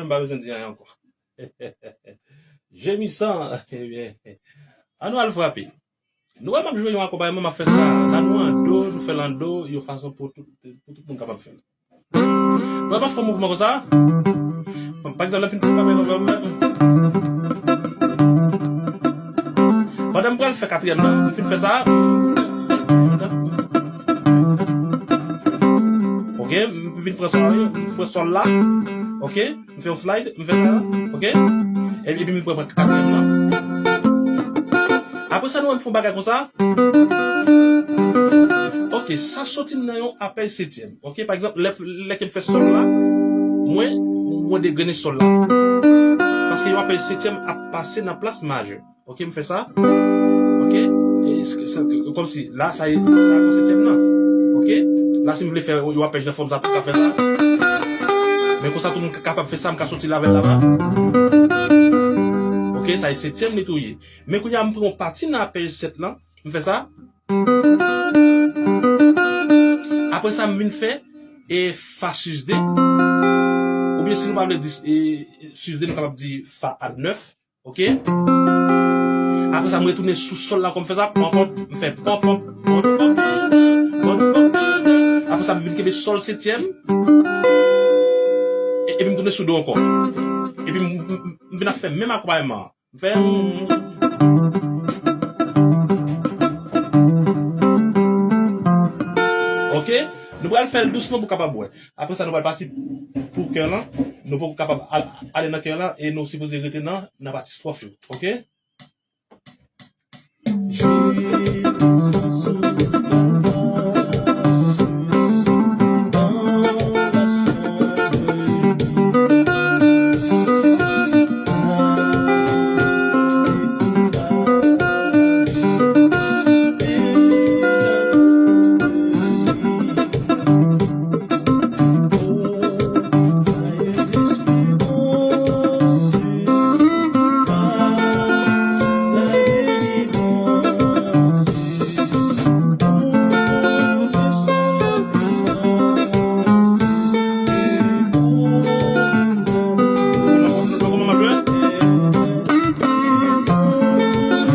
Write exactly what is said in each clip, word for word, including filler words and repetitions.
M pa bezwen di anyen ankò. Jemisan, ebyen, ann nou al frape. Nou wè m ap jwe yon akonpayman, m ap fè sa. La nou an do, nou fè l an do, yon fason pou tout, pou tout moun kapab fè l. Nou wè m ap fè yon mouvman konsa. Pa egzanp, lè m fin frape, pandan m pral fè katriyèm nan, m fin fè sa. Ok, m vin pran sòl, m pran sòl la. Ok, m fè yon slide, m fè sa, ok. Epi, epi m pran katriyèm nan. Apre sa, nou wè m fè yon bagay konsa. Ok, sa soti nan yon apèl setyèm. Ok, pa egzanp, lè, lè ke m fè sòl la, mwen, mwen degrennen sòl la. Paske yon apèl setyèm ap pase nan plas majè. Ok, m fè sa. Ok, e, s- s- kòmsi, la, sa, sa akò setyèm nan. Ok, la, si m vle fè yon apèl nan fòm sa, tou ka fè sa. Men konsa, tou moun kapab fè sa, m ka soti lavel laba. Ok, sa e setyèm li tou ye. Men kounye a, m pran yon pati nan apèl sèt lan, m fè sa. Apre sa, m vin fè e fa sis de. Oubyen si nou pa vle di e, sis de, nou kapab di fa add nèf. Ok? Apre sa, m retounen sou sòl la ankò, m fè sa, pon, pon, m fè pon, pon, pon, pon, pon, pon, pon. Apre sa, m vin kenbe sòl setyèm. E, epi m tounen sou do ankò. Epi m, m, m, m vin ap fè menm akonpayman an. M fè, mm. Ok? Nou pral fè l dousman pou kapab wè. Apre sa, nou pral pase pou kè lan. Nou poko kapab al- ale nan kè lan e nou sipoze rete nan, nan pati stwòf yo. Ok?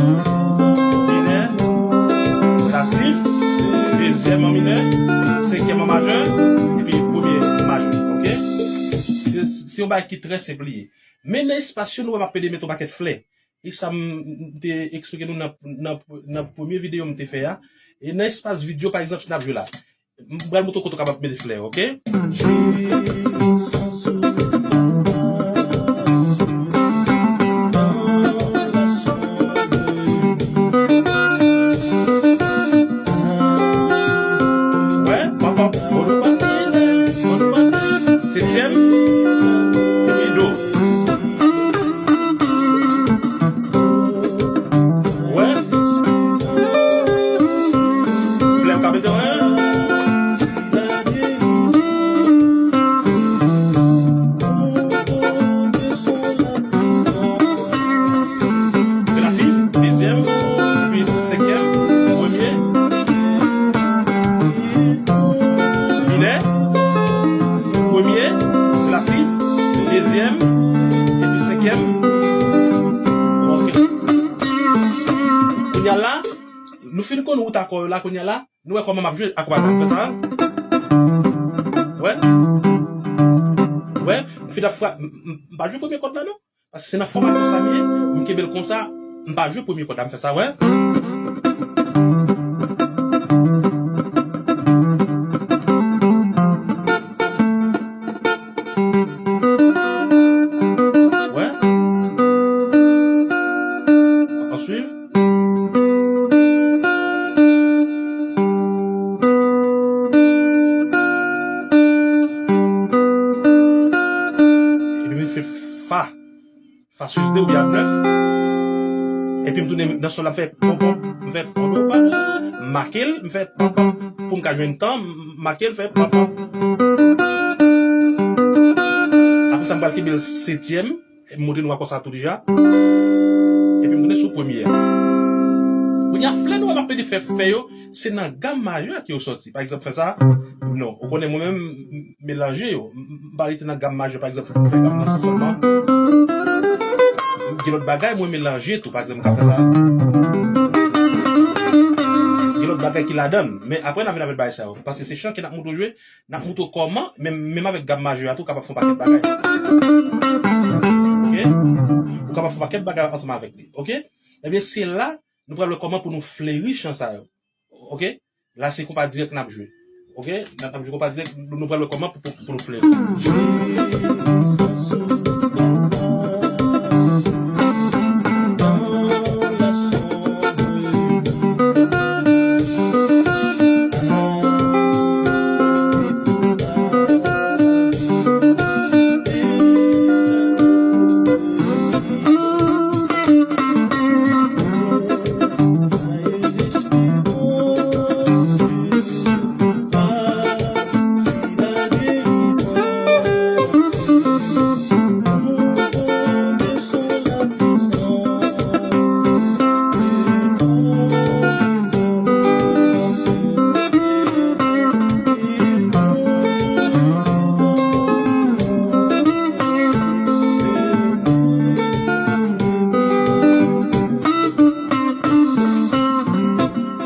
Minè, relatif, dezyèm an minè, senkyèm an majè, epi premye majè, ok? Se, se yon bagay ki trè senp li ye. Men nan espas yo, nou wè m ap pede met yon pakèt flè. E sa m, m te eksplike nou nan, nan, nan premye videyo m te fè a. E nan espas vid yo, pa egzanp, si n ap jwe la. M pral montre w kote w kapab mete flè, ok? Wè, papa, setyèm, epi do. Wè. Flè w ka mete, wè. Relatif, dezyèm, epi senkyèm, premye. Minè, premye, relatif, dezyèm, epi senkyèm. Ok. Kounye a la, nou fin konn wout akò yo la, kounye a la, nou wè kòman m ap jwe akonpayman. M fè sa. Wè. Wè, m fin ap fra-, m, m, m pa jwe premye kòd la, non. Paske se nan fòm akò sa m ye, m kenbe l konsa, m pa jwe premye kòd la, m fè sa, wè. Wè. An swiv. Epi m fè fa. Fa sis de oubyen add nèf. Epi m tounen nan sòl la, m fè pon, pon, m fè pon, pon, pon, m make l, m fè pon, pon, pou m ka jwenn tan, m make l, m fè pon, pon. Apre sa, m pral kenbe l setyèm, m montre nou akò sa tou deja. Epi m tounen sou premye a. Kounye a, flè nou wè m ap pede fè, fè yo, se nan gam majè ke yo sòti. Pa egzanp, fè sa. Non, ou konnen mwen menm, m, m melanje yo. M, m, m pa rete nan gam majè, pa egzanp, pou m fè gam nan sa sèlman. Gen lòt bagay, mwen melanje tou. Pa egzanp, m ka fè sa. Gen lòt bagay ki ladan l. Men apre, n a vin avèk bagay sa yo. Paske se chan ke n ap montre w jwe, n ap montre w kòman, menm, menm avèk gam majè a tou, w kapab fè yon pakèt bagay. Oke? Ou kapab fè yon pakèt bagay ansanm avèk li. Oke? Ebyen, se la, nou pral wè kòman pou nou fleri chan sa yo. Oke? La, se konpa dirèk n ap jwe. Oke? N ap, n ap jwe konpa dirèk, nou, nou pral wè kòman pou, pou, pou nou fleri.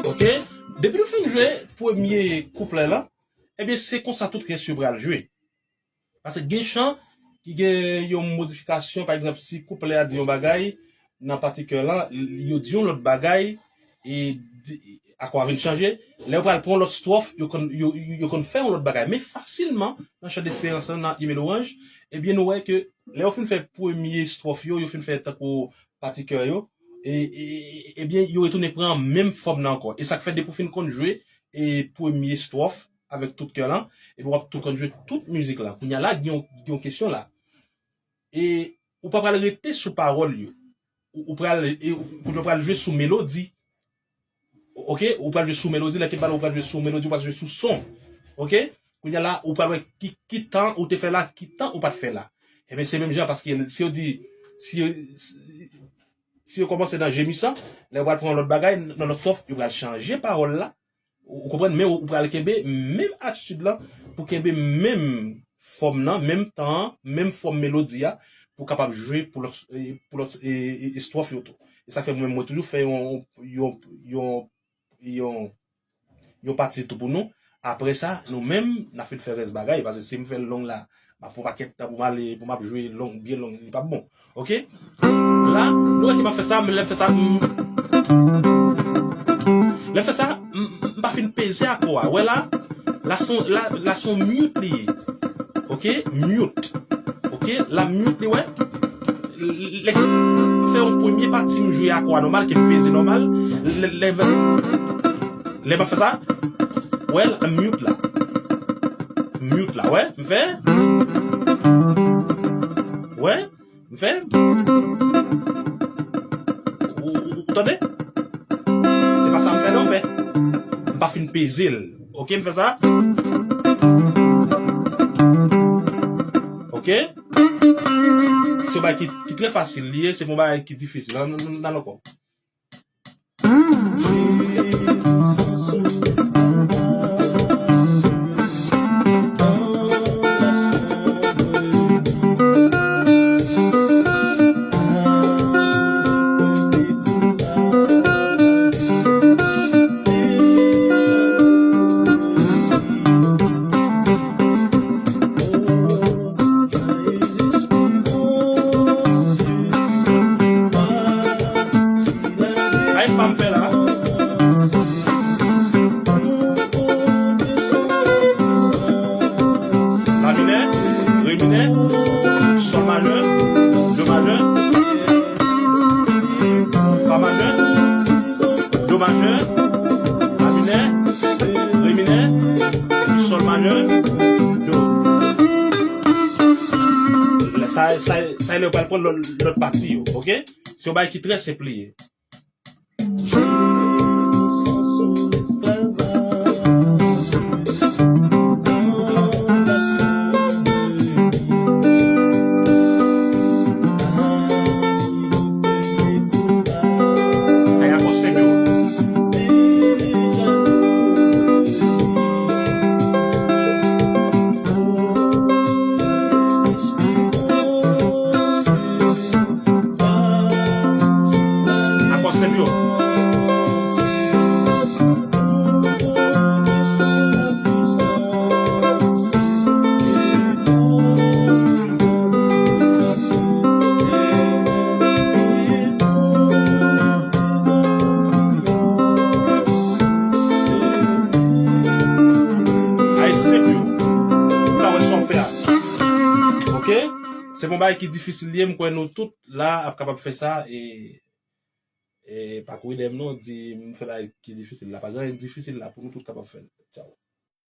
Oke? Depi nou fin jwe premye kouplè la, ebyen, se konsa tout rès yo pral jwe. Paske gen chan ki gen yon modifikasyon, pa egzanp, si kouplè a di yon bagay, nan pati kè lan, yo di yon lòt bagay, e, e akò a vin chanje. Lè yo pral pran yon lòt stwòf, yo konn, yo, yo, yo konn fè yon lòt bagay. Men fasilman, nan chan desperans lan, nan Imel Oranj, ebyen, nou wè ke lè yo fin fè premye stwòf yo, yo fin fè tankou pati kè yo, e, e, e, ebyen, yo retounen pran menm fòm nan ankò. E sa k fè depi w fin konn jwe, e premye stwòf avèk tout kè lan, epi w ap tou konn jwe tout mizik lan. Kounye a la, gen yon, gen yon kesyon la. E ou pa pral rete sou pawòl yo. Ou, ou pral, e, ou, ou pral jwe sou melodi. Oke? Ou pral jwe sou melodi, lè ke bal ou pral jwe sou melodi, ou pral jwe sou son. Oke? Kounye a la, ou pral wè ki, ki tan ou te fè la, ki tan ou pa t fè la. Ebyen, se menm jan, paske si yo di, si yo, si, si yo kòmanse nan jemisan, lè yo pral pran yon lòt bagay, nan lòt stwòf, yo pral chanje pawòl la. Ou, ou konprann? Men ou, ou pral kenbe menm atitid lan pou kenbe menm fòm nan, menm tan an, menm fòm melodi a, pou w kapab jwe pou lòt, e, pou lòt, e, e, e, stwòf yo tou. E sa fè mwen, mwen toujou fè yon, yon, yon, yon, yon pati tou pou nou. Apre sa, nou menm, n a fin fè rès bagay, paske si m fè l long la, m ap pran pakèt tan pou m ale, pou m ap jwe long, byen long, li p ap bon. Oke? La, nou wè ke m ap fè sa, men lè m fè sa, m, lè m fè sa, m, m pa fin peze akò a. Wè la, la se yon, la, la se yon mute li ye. Oke? Mute. Oke? La mute li, wè. Lè m fè yon premye pati, m jwe akò a nòmal, ke m peze nòmal. Lè, lè, lè m ap fè sa, wè la, mute la. Mute la, wè. M fè. Wè. M fè. Ou, ou, ou tande? Se pa sa m fè non, m fè. M pa fin peze l. Oke, m fè sa. Oke. Se yon bagay ki, ki trè fasil li ye, se pa yon bagay ki difisil. Ann, ann, ann al ankò. Ay, fanm fè la. La minè, re minè, sòl majè, do majè, fa majè, do majè, la minè, re minè, sòl majè, do. Sa, sa, sa e lè yo pral pran lòt, lòt pati yo, oke? Se yon bagay ki trè senp li ye. Ay, akò senp yo. Se yon bagay ki difisil li ye, m kwè nou tout la ap kapab fè sa, e, e pa kouri dèyè m non, di m fè bagay ki difisil la. Pa gen anyen difisil la, pou nou tout kapab fè l. Tchao.